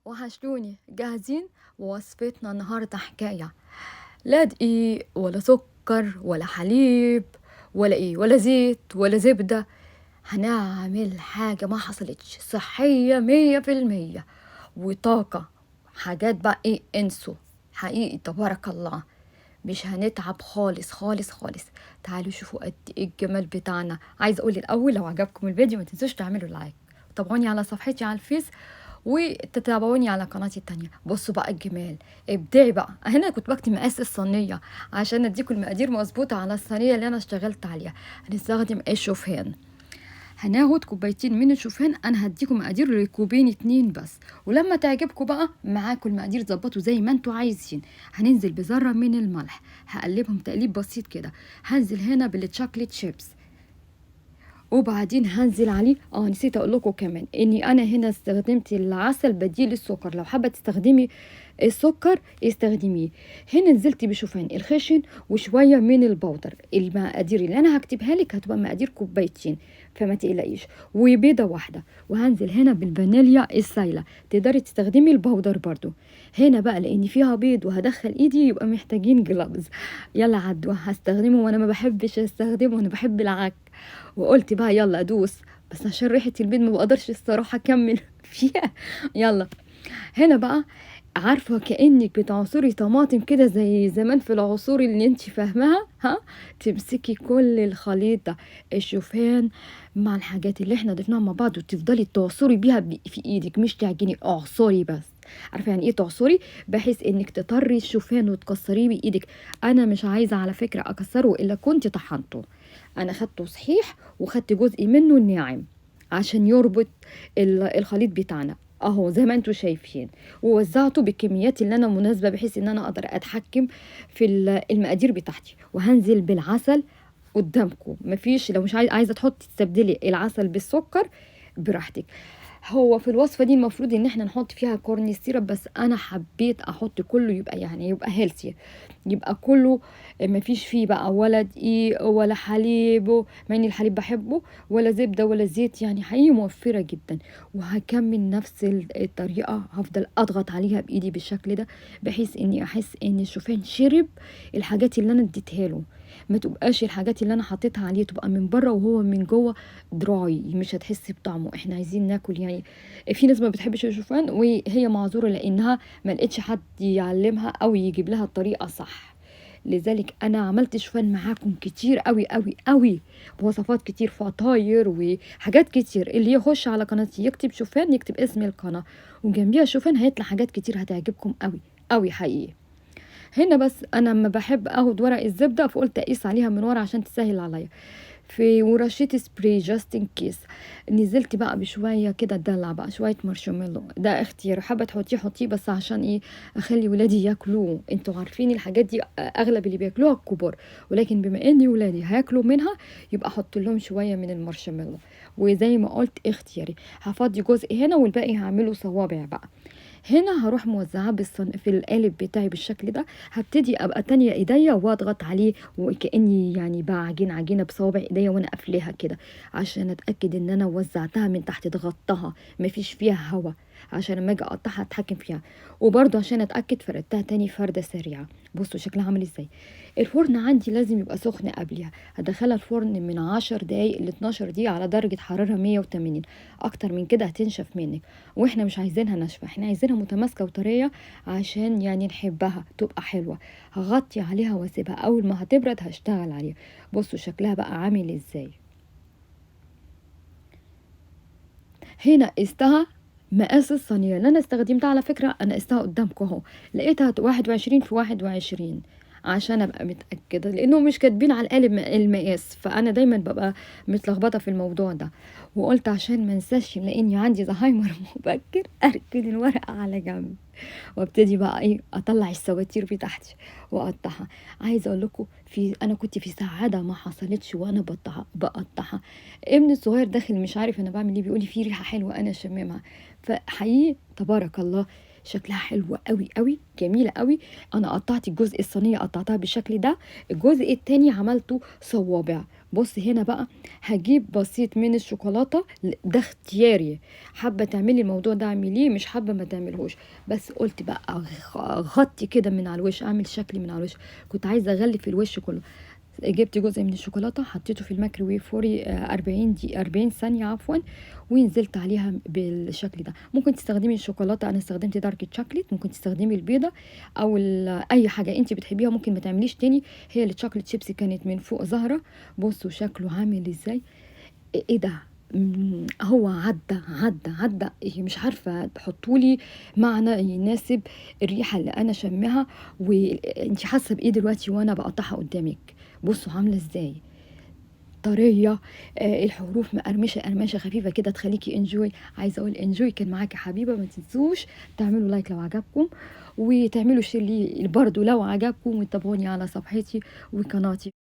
وحشتوني. جاهزين؟ وصفتنا النهارده حكاية، لا دقيق ولا سكر ولا حليب ولا ايه ولا زيت ولا زبدة. هنعمل حاجة ما حصلتش، صحية 100% وطاقة، حاجات بقى ايه انسوا حقيقي تبارك الله، مش هنتعب خالص خالص خالص. تعالوا شوفوا قد ايه الجمال بتاعنا. عايز اقول الاول لو عجبكم الفيديو ما تنسوش تعملوا like، تابعوني على صفحتي على الفيس وتتابعوني على قناتي التانية. بصوا بقى الجمال، ابدعي بقى. هنا كنت بكتب مقاس الصينية عشان اديكم المقادير مظبوطة على الصينية اللي انا اشتغلت عليها. هنستخدم الشوفان، هناخد كوبايتين من الشوفان، انا هديكم مقادير لكوبين 2 بس، ولما تعجبكم بقى معاكم المقادير ظبطوا زي ما انتوا عايزين. هننزل بذرة من الملح، هقلبهم تقليب بسيط كده. هنزل هنا بال chocolate chips، وبعدين هنزل عليه نسيت اقول لكم كمان اني انا هنا استخدمت العسل بديل السكر، لو حابة تستخدمي السكر استخدميه. هنا نزلت بشوفان الخشن وشوية من ال powder. المقادير اللي انا هكتبها لك هتبقى مقادير كوبايتين فما تقلقيش، وبيضه واحدة. وهنزل هنا بالفانيليا السايله، تقدري تستخدمي ال powder برضو. هنا بقى لان فيها بيض وهدخل ايدي يبقى محتاجين gloves. يلا عدوا هستخدمه، وانا ما بحبش استخدمه، انا بحب العك. وقلت بقى يلا ادوس، بس عشان ريحه البيض ما بقدرش الصراحة اكمل فيها. يلا هنا بقى عارفه كانك بتعصري طماطم كده زي زمان في العصور اللي انت فاهماها، ها تمسكي كل الخليط ده الشوفان مع الحاجات اللي احنا ضفناها مع بعض، وتفضلي تعصري بيها في ايدك، مش تعجني، اعصري بس. عارفه يعني ايه تعصري؟ بحيث انك تطري الشوفان وتكسريه بايدك. انا مش عايزه على فكرة اكسره الا كنت طحنته، انا خدته صحيح وخدت جزء منه الناعم عشان يربط الخليط بتاعنا اهو زي ما انتم شايفين، ووزعته بالكميات اللي انا مناسبة بحيث ان انا اقدر اتحكم في المقادير بتاعتي. وهنزل بالعسل قدامكم، مفيش لو مش عايزه تحطي تستبدلي العسل بالسكر براحتك. هو في الوصفة دي المفروض ان احنا نحط فيها corn syrup، بس انا حبيت احط كله يبقى يعني يبقى healthy، يبقى كله مفيش فيه بقى ولا دقيق ولا حليب، مع ان الحليب بحبه، ولا زبدة ولا زيت، يعني حقيقي موفره جدا. وهكمل نفس الطريقة، هفضل اضغط عليها بايدي بالشكل ده بحيث اني احس ان الشوفان شرب الحاجات اللي انا اديتها له، ما تبقاش الحاجات اللي انا حطيتها عليه تبقى من بره وهو من جوه dry، مش هتحسي بطعمه. احنا عايزين ناكل، يعني في ناس ما بتحبش الشوفان وهي معذوره لانها ما لقتش حد يعلمها او يجيب لها الطريقة صح، لذلك انا عملت شوفان معاكم كتير قوي قوي قوي، بوصفات كتير، فطاير وحاجات كتير. اللي يخش على قناتي يكتب شوفان، يكتب اسم القناة وجنبيها شوفان، هيطلع حاجات كتير هتعجبكم قوي قوي حقيقي. هنا بس انا لما بحب اخد ورق الزبدة فقلت اقيس عليها من ورا عشان تسهل عليا. في ورشيت spray just in case. نزلت بقى بشوية كده دلع بقى شوية مارشميلو، ده اختيار، حابة تحطيه حطيه، بس عشان ايه اخلي ولادي ياكلوه. انتوا عارفين الحاجات دي اغلب اللي بياكلوها الكبار، ولكن بما ان ولادي هياكلوا منها يبقى احط لهم شوية من المارشميلو. وزي ما قلت اختياري، هفضي جزء هنا والباقي هعمله صوابع بقى. هنا هروح موزعاه في القالب بتاعي بالشكل ده. هبتدي ابقى تانية ايديا واضغط عليه وكاني يعني بعجن عجينه بصوابع ايديا وانا قافلاها كده، عشان اتاكد ان انا وزعتها من تحت، ضغطتها مفيش فيها هوا، عشان لما اجي اقطعها اتحكم فيها. وبرده عشان اتاكد فردتها تاني فرده سريعة. بصوا شكلها عامل ازاي. الفرن عندي لازم يبقى سخن قبلها، هدخلها الفرن من 10 دقايق ل 12 دقيقة على درجه حرارة 180. اكتر من كده هتنشف منك، واحنا مش عايزينها ناشفة، احنا عايزينها متماسكة وطريه عشان يعني نحبها تبقى حلوة. هغطي عليها واسيبها، اول ما هتبرد هشتغل عليها. بصوا شكلها بقى عامل ازاي. هنا قستها مقاس الصينية اللي انا استخدمتها، على فكرة انا قستها قدامكم اهو، لقيتها 21 في 21 عشان ابقى متاكدة، لانه مش كاتبين على القالب المقاس، فانا دايما ببقى متلخبطه في الموضوع ده. وقلت عشان ما انساش لاني عندي زهايمر مبكر، اركن الورقة على جنب وابتدي بقى ايه اطلع السواتير بتاعتي واقطعها. عايزه اقول لكم انا كنت في سعادة ما حصلتش وانا بقطعها. ابني الصغير داخل مش عارف انا بعمل ايه، بيقول لي في ريحه حلوة انا شممها. فحقيقي تبارك الله شكلها حلو قوي قوي، جميلة قوي. انا قطعت الجزء الصينية قطعتها بالشكل ده، الجزء التاني عملته صوابع. بص هنا بقى هجيب بسيط من الشوكولاتة، ده اختياري، حابة تعملي الموضوع ده اعمليه، مش حابة ما تعملهوش. بس قلت بقى اغطي كده من على الوش، اعمل شكل من على الوش، كنت عايزه اغلف الوش كله. جبت جزء من الشوكولاتة حطيته في الميكروويف فوري 40 دي 40 ثانية عفوا، ونزلت عليها بالشكل ده. ممكن تستخدمي الشوكولاتة، انا استخدمت dark chocolate، ممكن تستخدمي البيضة او اي حاجة انت بتحبيها. ممكن ما تعمليش تاني. هي ال chocolate chips كانت من فوق زهره. بصوا شكله عامل ازاي، ايه ده؟ هو عدى عدى عدى، مش عارفه تحطولي معنى يناسب الريحة اللي انا شمها. وانت حاسه بايه دلوقتي وانا بقطعها قدامك؟ بصوا عامله ازاي، طرية، الحروف مقرمشه قرمشه خفيفة كده تخليكي enjoy. عايزه اقول enjoy. كان معاكي حبيبه، ما تنسوش تعملوا like لو عجبكم، وتعملوا share لي برضو لو عجبكم، وتتابعوني على صفحتي وقناتي.